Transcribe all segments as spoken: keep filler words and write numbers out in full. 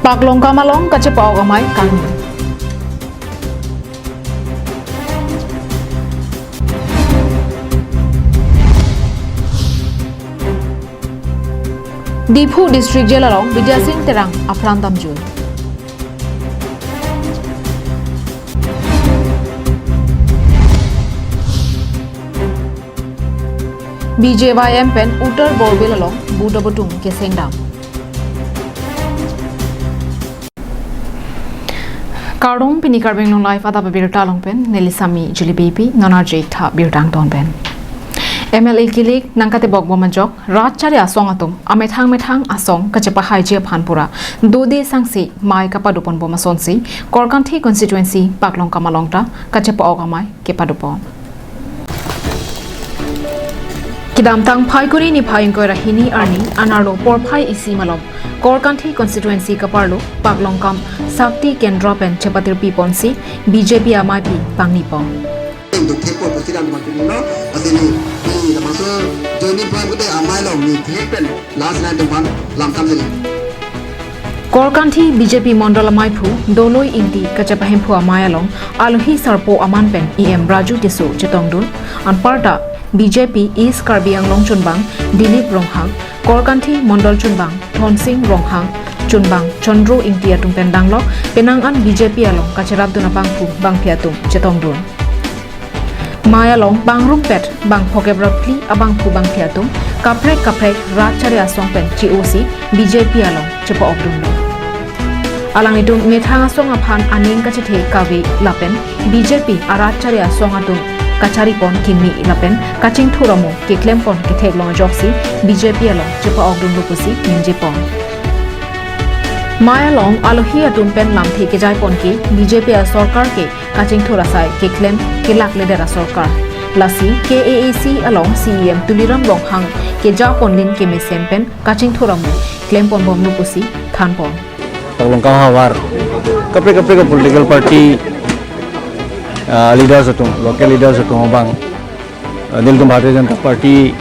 Paklongkam along kachepa-ok amei kangni. Diphu District Jail along Bidya Sing Terang apran damjui. B J Y M pen Uttar Borbil along booth atum kesengdam. Kardom, pini Karbi Anglong Live adap abirta along pen neli Sami Julie Baby, non arje tha birta angton pen. M L A kilik nangkatebok bom ajok, rat chari asong atum amethang methang asong kachepahaiji aphan pura dode sangsi mei kapadopon bom asonsi Korkanthi constituency Paklongkam along ta kachepa-ok amei kepadopon. Kedamtang Phaikuni niphai ingkoi ra hini arni anerlo porphai isi malom Korkanthi constituency kaparlo Paklongkam Sakti Kendra pen chepatirpi ponsi B J P ameipi pangnipon. Duk thepo pusi lam bang kini no, asini, ni, labangso joining point pute amei along ni thek pen last line atum aphan lam kam neli. Korkanthi B J P Mondol ameiphu Doloi Ingti kachepahemphu amei along alohi sarpo aman pen E M Raju Tisso chetongdun, anparta B J P East Karbi Anglong chunbang Dilip Ronghang, Korkanthi Mondol chunbang Thonsing Ronghang, chunbang Chandro Ingti atum pen danglo, penang an B J P along kacherapdun abangphu bangphi atum chetongdun. Mei along bangrumpet bang phokep ra phli abangphu bangphi atum kaprek kaprek rat chari asong pen che-osi B J P along chepa-okdunlo. Alanglitum methang asong aphan aning kachethe kave lapen B J P arat chari asong atum kacharipon kimi lapen kachingthur amo keklempon ketheklong ajoksi B J P along chepa-okdunlo pusi ningjepon. Mei along alohi atum pen lamthe kejaipon ke B J P asorkar ke kachingthur asai keklem kelak leader asorkar. Lasi K A A C along C E M Tuliram Ronghang kejaponlin kemesen pen kachingthur amo klempon bomlo pusi thanpon. Paklongkam havar kaprek kaprek political party, ah, leaders atum, local leaders atum abang, ah, nelitum Bharatiya Janata Party,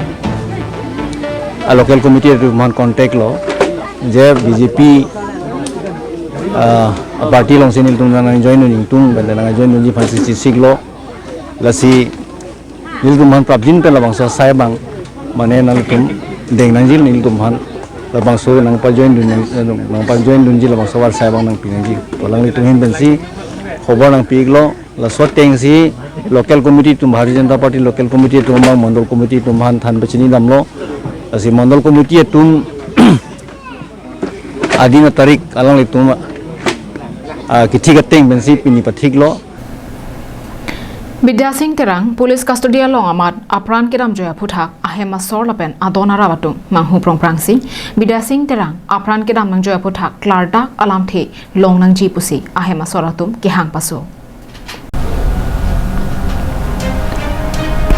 ah, local committee atum aphan contact lo, je B J P, ah, party alongsi nelitum nangjoin dun ingtung, bende nangjoin dunji aphansi chesiklo. Lasi nelitum aphan prapjin pen labangso asai abang, mane nangtum deng nangji nelitum aphan, labangso nangpajoin dun, nangpajoin dunji labangso asai abang nangpi nangji. Alanglitum ahin pensi khobor nangpi-iklo, laso atengsi local committee atum, Bharatiya Janata Party local committee atum abang mondol committee atum aphan than pachini damlo. Lasi mondol committee atum adin atarik alanglitum, ah, kethik ateng pensi pini pathiklo. Bidya Sing Terang police custody along amat apran kedamjui aphuthak ahem asor lapen adon arap atum manghu prongprangsi Bidya Sing Terang apran kedam nangjui aphuthak klardak alamthe long nangji pusi ahem asor atum kehang paso.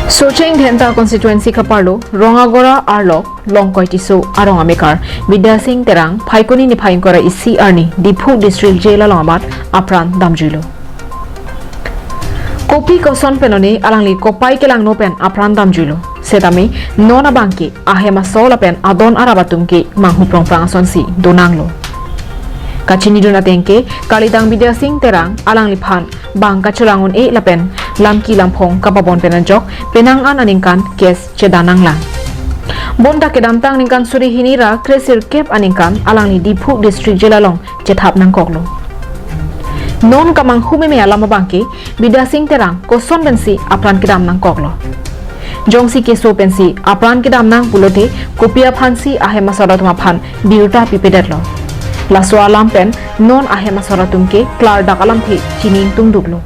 Socheng Dhenta constituency kaparlo Rongagora arlok Longkoi Tisso arong amekar Bidya Sing Terang Phaikuni niphai ingkoi ra isi arni Diphu District Jail along amat apran damjuilo. Kopi koson penone alangli kopai kelangno pen apran damjuilo. Setame non abangke ahem asor lapen adon arap atum ke manghu prongprang asonsi donanglo. Kachinidun atengke kalitang Bidya Sing Terang alangliphan bang kachelang un-e lapen lamki lamphong kapabon pen ajok penang an aningkan case chedan nanglang. Bonta kedamtang ningkan suri hini ra kresirkep aningkan alangli Diphu District Jail along chethap nangkoklo. Non kamanghu meme alam abangke Bidya Sing Terang koson pensi apran kedam nangkoklo. Jongsi keso pensi apran kedam nang pulote kopi aphansi ahem asor atum aphan birta pipedetlo. Laso alam pen non ahem asor atum ke klardak alamthe chini ingtungduklo.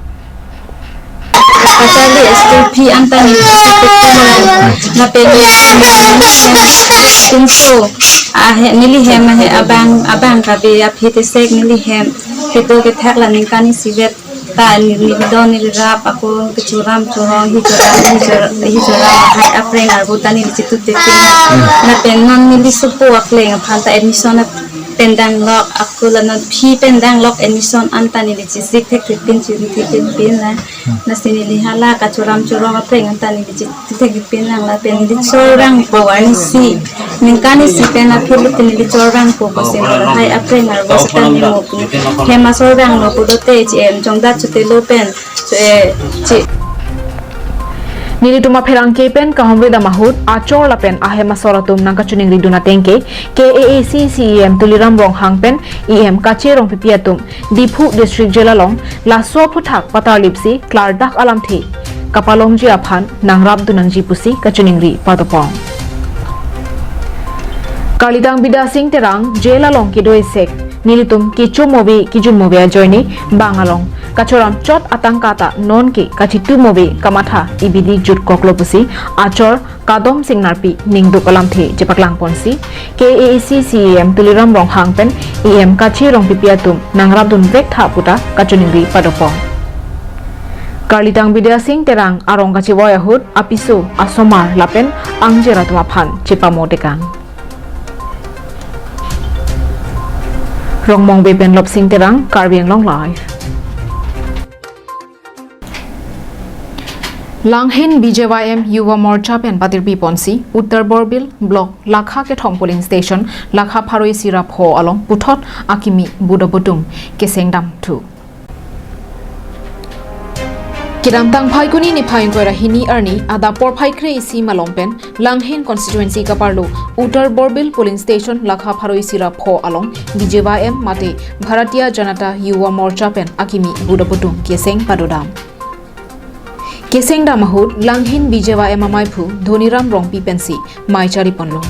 Kacharli S K P anta neli kacharli pektum along. Lapen neli hem, neli hem, tumso. Ahe, neli hem ahe abang, abang kabe aphi tesek neli hem. Kedo kethak la ningkan isivet ta neli, neli don neli rap ako kechoram chorong hijoram, hijoram, hijoram ahai apreng arbu ta neli chitut tepi. Lapen non neli sopo akleng aphan ta admission ap- Pendang lok, aku lanon phi pendang lok admission anta neli chesik thekthek pin, chiri thekthek pin la. Lasi neli hala kachoram chorong apreng anta neli chesik thekthek pin lang lapen neli chorang po arnisi. Ningkan isi pen aphi lapen neli chorang po pusi lahai apreng arvo seta neli mo pu. Hem asor rang lo pu dote H M jongdat chute lo pen. Che, che. Nelitum apherangke pen kahumri dam ahut, achor lapen ahem asor atum nangkachiningri dun ateng ke, K A A C C E M Tuliram Ronghang pen E M Kache Rongpipi atum, Diphu District Jail along, laso aphuthak patarlipsi, klardak alamthe kapalongji aphan nangrap dun nangji pusi kachiningri padopon. Karlitang Bidya Sing Terang, jail along kedo esek, nelitum kecho move, kejun move ajoine, bang along kachoram chot atangka ta nonke kachitu move kamatha ibidi jutkoklo pusi, achor Kadom Sing Narpi ningduk alamthe chepaklang ponsi, K A A C C E M Tuliram Ronghang pen E M Kache Rongpipi atum nangrap dun brektha puta kachiningri padopon. Karlitang Bidya Sing Terang arong kachevoi ahut, apiso, asomar lapen angjer atum aphan chepamo tekang. Rongmongve pen Lopsing Terang, Karbi Anglong Live. Langhin B J Y M Yuva Morcha pen patirpi ponsi, Uttar Borbil Block, Lakha Kethom Polling Station, Lakha Pharo isi ra pho along puthot akimi buda butum keseng damthu. Kedamtang Phaikuni niphai ingkoi ra hini arni adap porphai kre-isi malom pen Langhin constituency kaparlo Uttar Borbil polling station Lakha Pharo isi ra pho along B J Y M mate Bharatiya Janata Yuva Morcha pen akimi buda butum keseng padodam. Keseng dam ahut Langhin B J Y M amaiphu Dhoniram Rongpi pensi mei chari ponlo.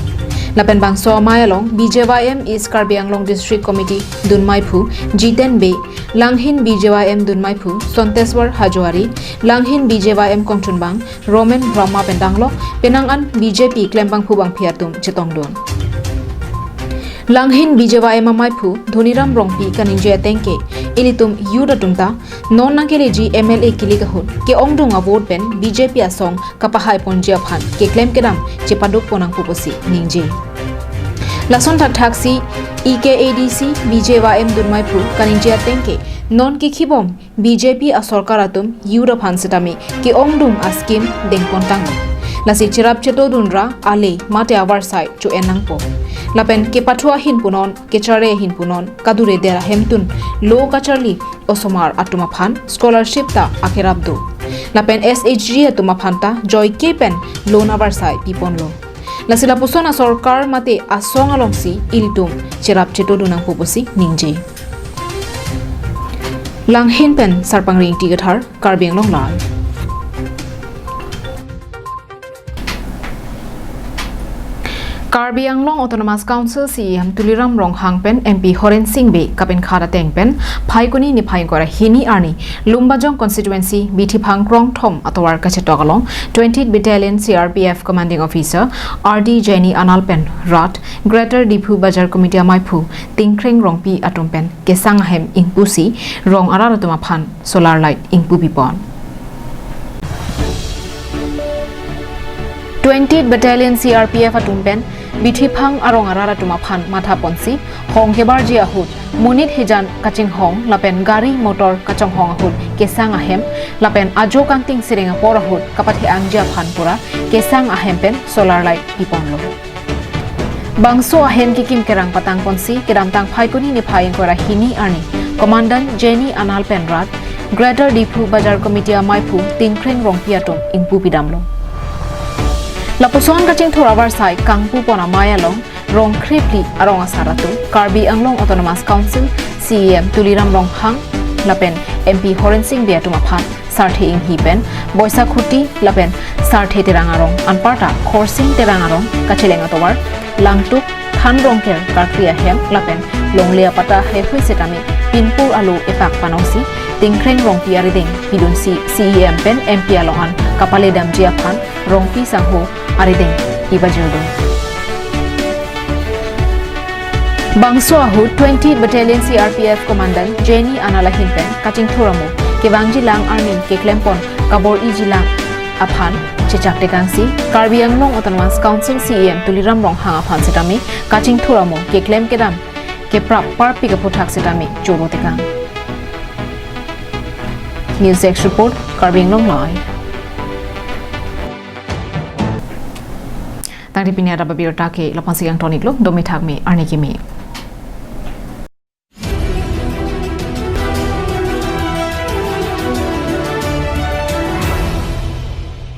Lapen bangso amei along B J Y M East Karbi Anglong District Committee dunmeiphu Jiten Bey, Langhin B J Y M dunmeiphu Sonteswar Hajoari, Langhin B J Y M kongchunbang Romen Brahma pen danglok penang an B J P klembangphu bangphi atum chetongdun. Langhin B J Y M amaiphu Dhoniram Rongpi kaningje ateng ke, ilitum youth atum ta non nangkeleji M L A kilik ahut ke-ongdung avote pen B J P asong kapahai ponji aphan keklem kedam chepaduk pon nangpo pusi ningje. Lason thakthaksi E K A D C B J Y M dunmeiphu kaningje ateng ke, non kikhibom B J P asorkar atum youth aphan setame ke-ongdung a-scheme dengpon tang. Lasi cherap chetodun ra ale mate avarsai cho-en nangpo. Lapen kepathu ahin punon, kecharli ahin punon, kadure dera hemtun lo kacharli osomar atum aphan scholarship ta akerap do. Lapen S H G atum aphan ta joike pen loan avarsai piponlo. Lasi lapuson asorkar mate asong alongsi ilitum cherap chetodun nangpo pusi ningje. Langhin pen Sarpangri Ingti Kathar, Karbi Anglong Live. Karbi Anglong Autonomous Council C E M Tuliram Ronghang pen M P Horen Sing Bey kapenkhat ateng pen Phaikuni niphai ingkoi ra hini arni Lumbajong constituency Bithiphang Krongthom atovar kachetok along twentieth Battalion C R P F Commanding Officer R D Jenny Anal pen rat Greater Diphu Bazar Committee amaiphu Tingkreng Rongpi atum pen kesang ahem ingpusi rong arat atum aphan solar light ingpu pipon. Twentieth Battalion C R P F atum pen Bithiphang arong arat atum aphan matha ponsi hong kebarji ahut monit hijan kachinghong lapen gari motor kachonghong ahut kesang ahem lapen ajo kangting sireng apor ahut kapathe-angji aphan pura kesang ahem pen solar light piponlo. Bangso ahem kekim kerang patang ponsi kedamtang Phaikuni niphai ingkoi ra hini arni Commandant Jenny Anal pen rat Greater Diphu Bazar Committee amaiphu Tingkreng Rongpi atum ingpu pidamlo. Lapuson kachingthur avarsai kangpu pon amei along rong kre phli arong asar atum Karbi Anglong Autonomous Council C E M Tuliram Ronghang lapen M P Horen Sing Bey atum aphan Sarthe Inghi pen Boisakhuti lapen Sarthe Terang arong anparta Khorsing Terang arong kacheleng atovar Langtuk Than Rongker karkli ahem lapen longle apatta heihui setame pinpur alo epak panongsi Tingkreng Rongpi arideng pidunsi C E M pen M P along an kapale damji aphan Rongpi sangho arideng pibajir do. Bangso ahut twentieth Battalion C R P F Commandant Jenny Anal ahin pen kachingthur amo kevangji lang arni keklem pon kabor-iji lang aphan chechak tekangsi Karbi Anglong Autonomous Council C E M Tuliram Ronghang aphan setame kachingthur amo keklem kedam keprap parpik aphuthak sitame choro tekang. News Desk Report, Karbi Anglong Live. Tangte pini adap abirta ke lapu-an si kangton-iklo, dome thakme, arni keme.